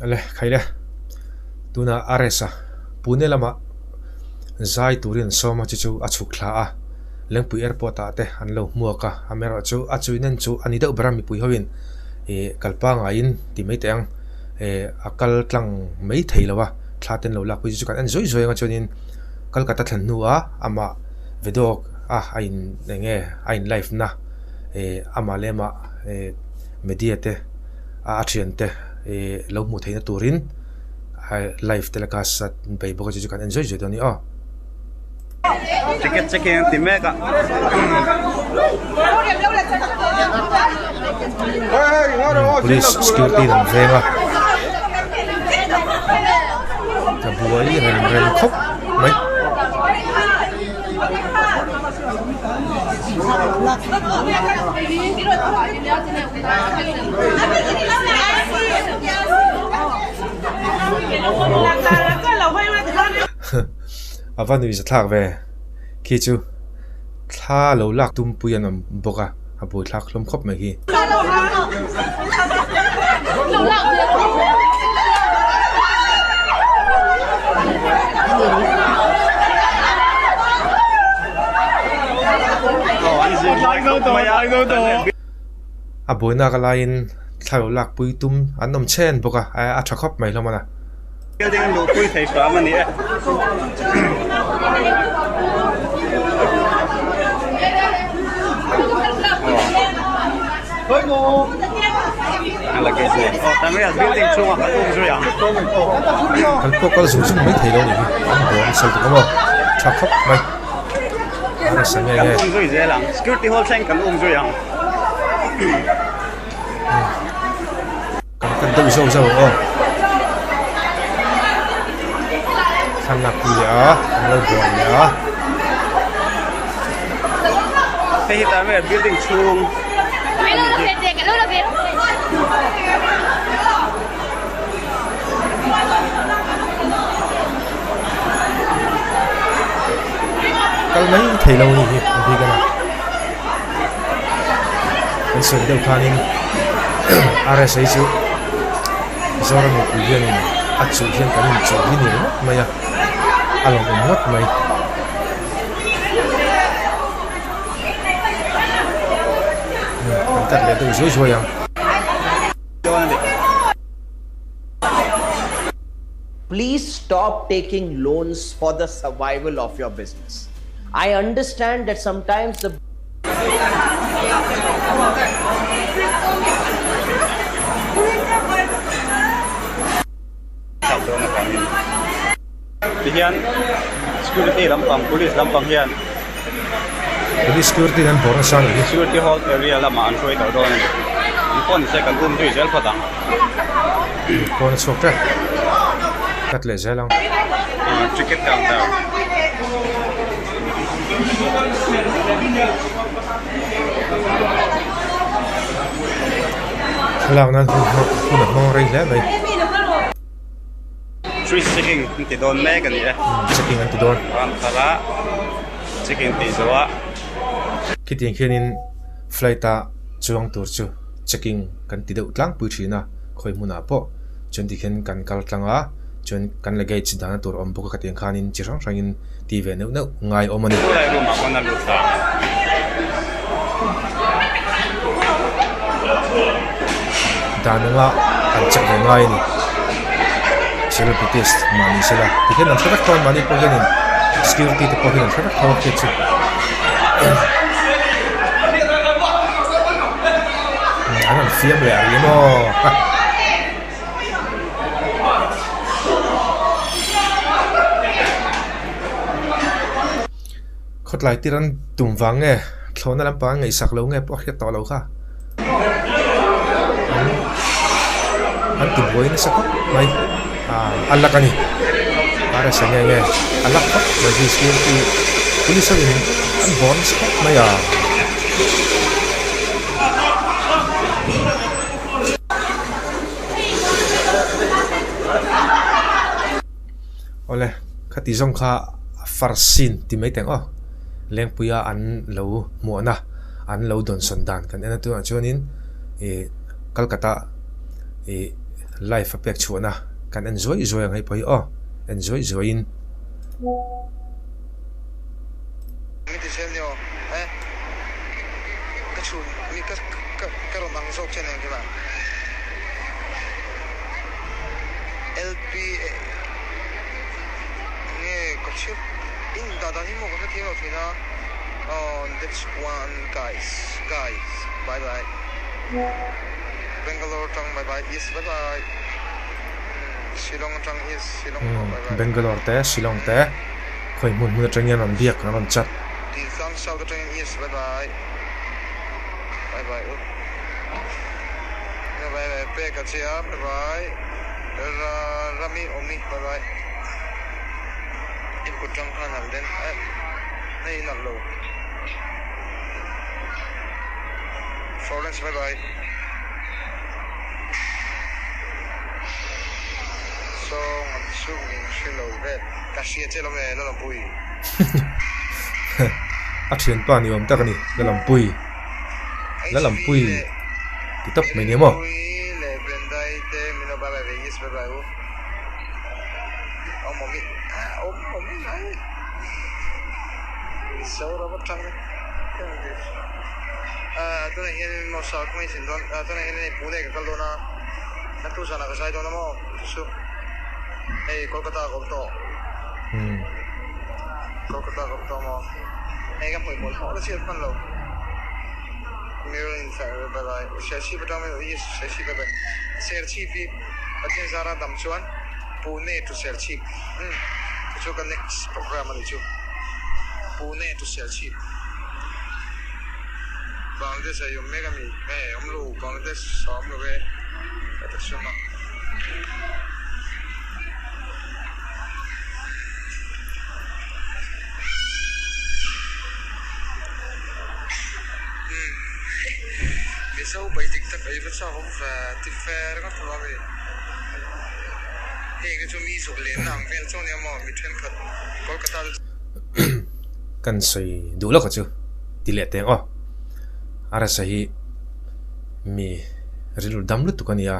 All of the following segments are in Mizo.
Ale khaile tuna RS a Pune lama zai turin an sawm a chu chu a chhuk thla a Lengpui airport ah te an lo hmuak a amaherawh chu a chuinen chu a ni deuh ber a mipui ho in ih kal pangaiin ti mai teh ang eh a kal tlang mai thei lo a thla te an lo lak pui chu chu kan en zuai zuai ang a chuanin Kolkata thlen hnu a amah video a a in eng nge a in live na eh amah leh amah eh media te a thian te eh lo hmuh theihna turin live telecast a bei bawk a chu chu kan en zuai zuai dawn a ni aw. Ticket checking an ti mek a. Police security an veng a a buai reng reng khawp mai. A va nuih zathlak ve khi chu thla lo lak tum pui an awm bawk a a buaithlak hlawm khawp mai hi. A buainak a laiin thla lo lak pui tum an awm chhen bawk a a tha khawp mai hlawm a na. Building an luhpui thei hram a ni e. Building chhungah kan um zui ang. Kan pawh kal zung zung mai thei lo a nih hi. An bawm sal tuk a maw? Tha khawp mai. A rasa nge Kan nge. um zui zel ang. Security hall thleng kan um zui ang. Kan kan deuh zauh zauh ang aw. Thlalak pui leh a, an lo buai leh a. Hei hi tah vel building chhung a ni hi. Kal mai thei lo a ni hi a bik a ni. Kan sawi deuh khanin RSA chu Zoram mipui hianin a chuh hian kan inchuh hi ni ringawt mai a, a lawmawm ngawt mai. Kan tat leh deuh zuai zuai ang. Please stop taking loans for the survival of your business. I understand that sometimes the Tihian security lampang police lampang hian Police security an bawr nasa anih hi. Security hold area lamah an hruai tawh dawn a ni. An pawn se kan um zui zel phawt ang. Pawn a chhuak tep. Cut leh zel ang. Ticket counter. Thlalak nan hun hun a hmang rei hle mai. Street checking an ti dawn mek a ni e. Checking an ti dawn. Ram thar a checking tih zawh a. Khitiang khianin flight a chuang tur chu checking kan ti deuh tlangpui thin a khawi hmunah pawh chuan tikhian kan kal tlang a chuan kan luggage dahna tur a awm bawk a khatiang khanin chi hrang hrangin ti ve neuh neuh ngai awm a ni. Khulai room ah pawn a lut ta. Dan anga an check ve ngai a ni. Celebrities mahni sela ti hian an hre vek tho a mahni pawh hianin security te pawh hian an hre vek tho a hriat chu. An han fiam leh a ri maw. Khawtlai tir an tum vang nge thlawhna lampang an ngaihsak lo nge pawh a hriat tawh lo kha. An ti buai nasa khawp mai a lak a ni RS a nge nge a lak khawp mai hi security police ho in an bawr nasa khawp mai a. Awle khati zawng kha first scene ti mai teng aw Lengpuia an lo hmuahna an lo dawnsawn dan kan en a tunah chuanin ih Calcutta ih live a pek chhuahna kan en zuai zuai ang hei pawh hi aw en zuai zuaiin. Mi ti zel ni aw eh ka chhun mi ka ka ka rawn ang zawk che nen kima LP nge ka chhip in dah dan hi maw ka hrethiam lo thin a aw that's one guys guys bye bye Bangalore tang bye bye is bye bye Shillong tang is Shillong pawh bye bye. Bangalore te Shillong te. Khawi hmun hmun atang hian rawn biak an rawn chat. Diltlang South atangin yes bye bye bye bye u bye bye pek a che a bye bye ra rami awmi bye bye in kut tang khan al den eh hei in alh lo Florence bye bye sawng an chu min hre lo vel. Ka hria che lawm e, Lalampui. A thianpa ni awm tak a ni, Lalampui. Lalampui ti tawp mai ni maw? Lalampui leh Brendai te min lo bye bye ve yes bye bye u. Awm awm i awm awm i mai. Mizoram atang Ah tunah hian Mawsa ka ngaihsin dawn ah tunah hian hei Pune ka kal dawn a naktuk zanah ka zai dawn a maw chu hei Kolkata ka awm tawh Kolkata ka awm tawh maw hei ka hmuih mawlh mawlh a chhiat hman lo Mirror in bye bye Serchhip atang yes Serchhip bye bye Serchhip hi Pathian zara dam chuan Pune to Serchhip umm chu chu ka next program a ni chu Pune to Serchhip Bangladesh ah i awm mek a mi eh awm lo Bangladesh ah awm lo e ka ta chhung a. Umm Mizo bai dik tak ei va chak awm ve ti fe ringawt lo a mi heng te chu mi zuk lenna ang vel chauh nia maw mi thenkhat Kolkata te Kan sawi duh lawk a chu ti leh teng aw. A rasa hi mi rilru dam lutuk a ni a,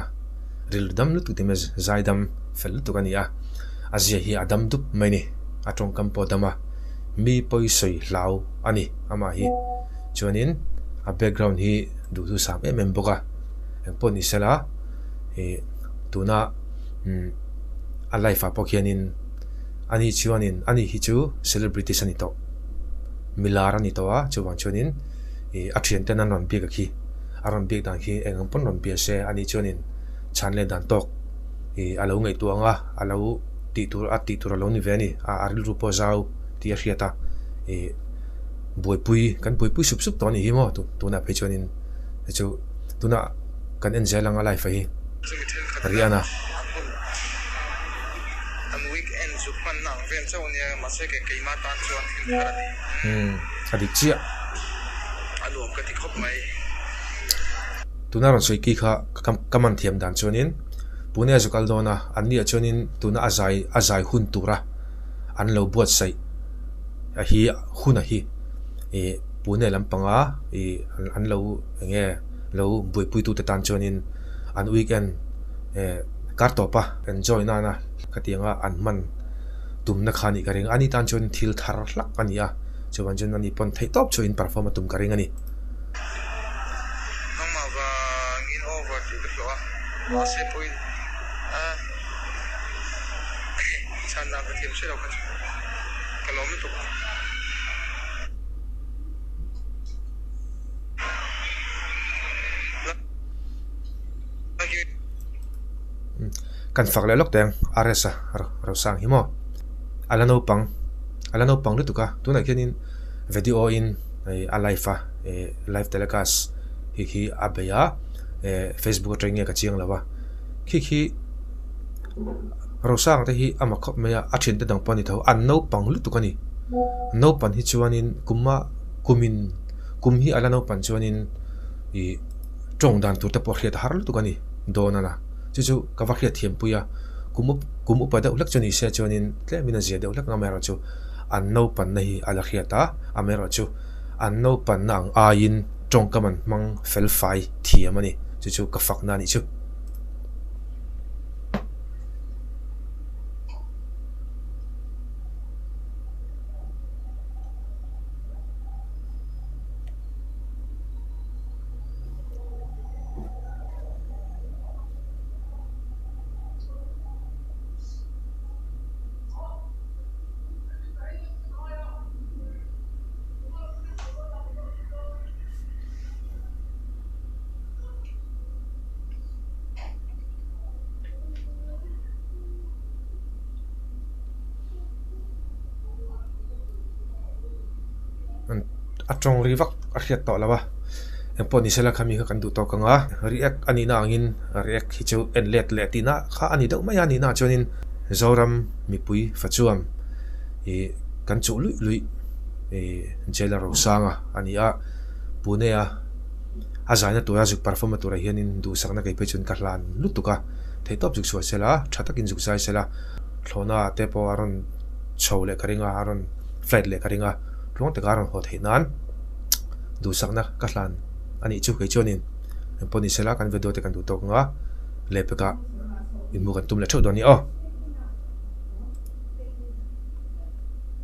rilru dam lutuk tih mai zai dam fel lutuk a ni a, a zia hi a dam dup mai a ni, a tawngkam pawh a dam a, mi pawi sawi hlau a ni amah hi. Chuanin a background hi duhthusam em em bawk a, engpawh ni sela ih tuna umm a life ah pawh khianin ani chuanin ani hi chu celebrities a ni tawh. Milar a ni tawh a, chuvang chuanin ih a thianten an rawn biak a khi, a rawn biak dan khi eng ang pawn rawn bia se ani chuanin chhan leh dan tawk ih a lo ngaihtuah ang a, a lo tih tur a tih tur a lo ni ve a ni, a rilru pawh zau tih a hriat a, ih buaipui kan buaipui sup sup tawh a nih hi maw tunah phei chuanin chu tunah kan en zel ang a life a hi Rihanna. An weekend zuk hmanna ang vel chauh ania mahse kei keima tan chuan thil thar a ni. Umm a dik chiah. A nuam ka ti khawp mai. Tuna rawn sawi ki kha ka man thiam dan chuanin Pune a zu kal dawn a, an nia chuanin tuna a zai a zai hun tura an lo buatsaih a hi hun a hi ih Pune lampanga ih an lo eng nge lo buaipuitute tan chuanin an weekend eh kar tawp a enjoy nana khatianga an hman tumna kha anih ka ring a ani tan chuan thil thar hlak a ni a chuan chuan ani pawn theih tawp chu in perform a tum ka ring a ni. Nangmah vangin over tih ka hlawh a mahse pawhin a chhan dan ka thiam hrelo kha chu ka lawm lutuk. Kan fak leh lawk teng RS a Rosang hi maw a la naupang a la naupang lutuk a tunah khianin video in a live a live telecast hi khi a bei a facebook atang nge ka chiang lo a khi khi Rosang te hi a mak khawp mai a a thiante dang pawh a ni tho an naupang lutuk a ni naupan hi chuanin kuma kumin kum hi a la naupan chuanin ih tawng dan tur te pawh hriat a har lutuk a ni dawn a na chu chu ka va hriat thiam pui a kum up kum upa deuh hlek chu ni se chuanin tlemin a zia deuh hlek amaherawh chu an naupanna hi a la hriat a amaherawh chu an naupanna ang aiin tawngkam an hmang fel fai thiam a ni chu chu ka fakna a nih chu. A tawng ri vak a hriat tawh lo a, engpawh ni sela khami kha kan duh tawk ang a, react a nihna angin react hi chu en let leh tihna kha a ni deuh mai a nihna ah chuanin Zoram mipui fachuam ih kan chuh luih luih ih Jailer Rosanga a ni a, Pune a a zaina tura zuk perform na turah hianin duhsakna kei phei chuan ka hlan lutuk a, theihtawp zuk chhuah sela tha takin zuk zai sela thlawhna ah te pawh a rawn chho leh ka ring a, a rawn flight leh ka ring a. Tluang taka rawn haw theih nan duhsakna ka hlan a nih chu kei chuanin engpawh ni sela kan video te kan duh tawk ang a, lehpekah inhmuh kan tum leh theuh dawn a ni aw.